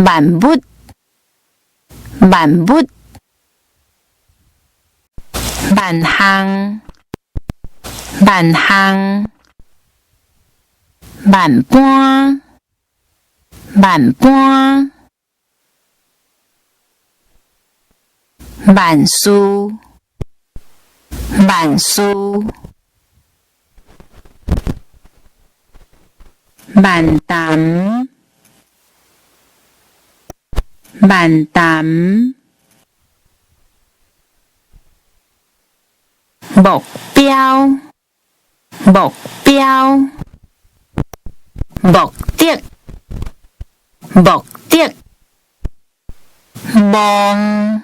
萬物，萬物，萬項，萬項，萬般，萬般，萬事，萬事，萬談，萬談，目標，目標，目的，目的，望，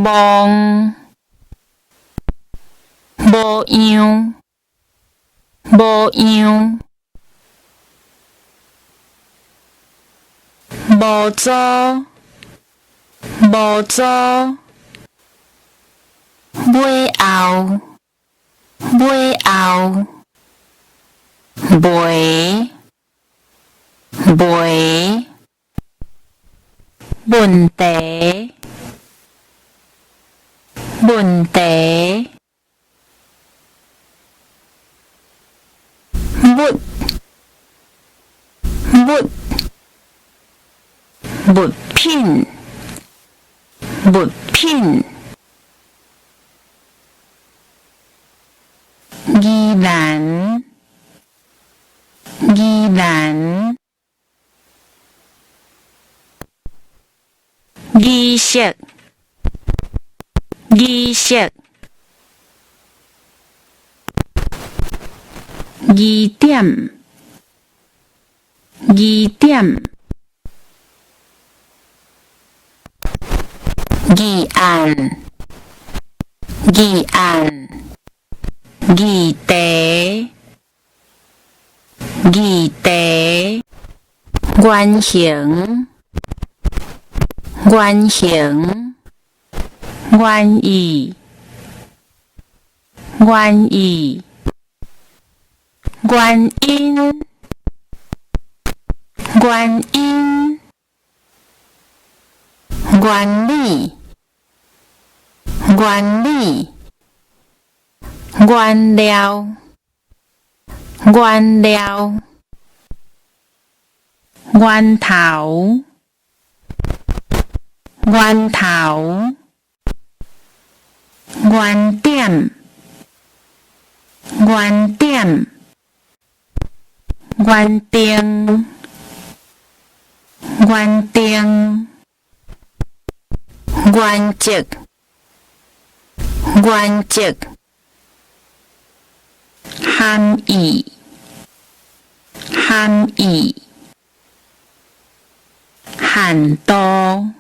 望，無樣，無樣，無助，無助，尾後，尾後，袂，袂，問題，問題，物，物，物品，物品，宜蘭，宜蘭，儀式，儀式，疑點，疑點，議案，議案，議題，議題，原型，原型，願意，願意，原因，原因，原理，原理，原料，原料，源頭，源頭，原點，原點，原定，原定，原則，原則，含義，含義，限度，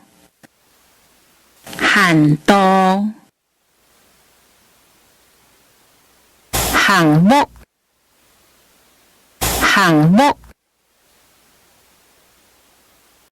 限度，項目，項目。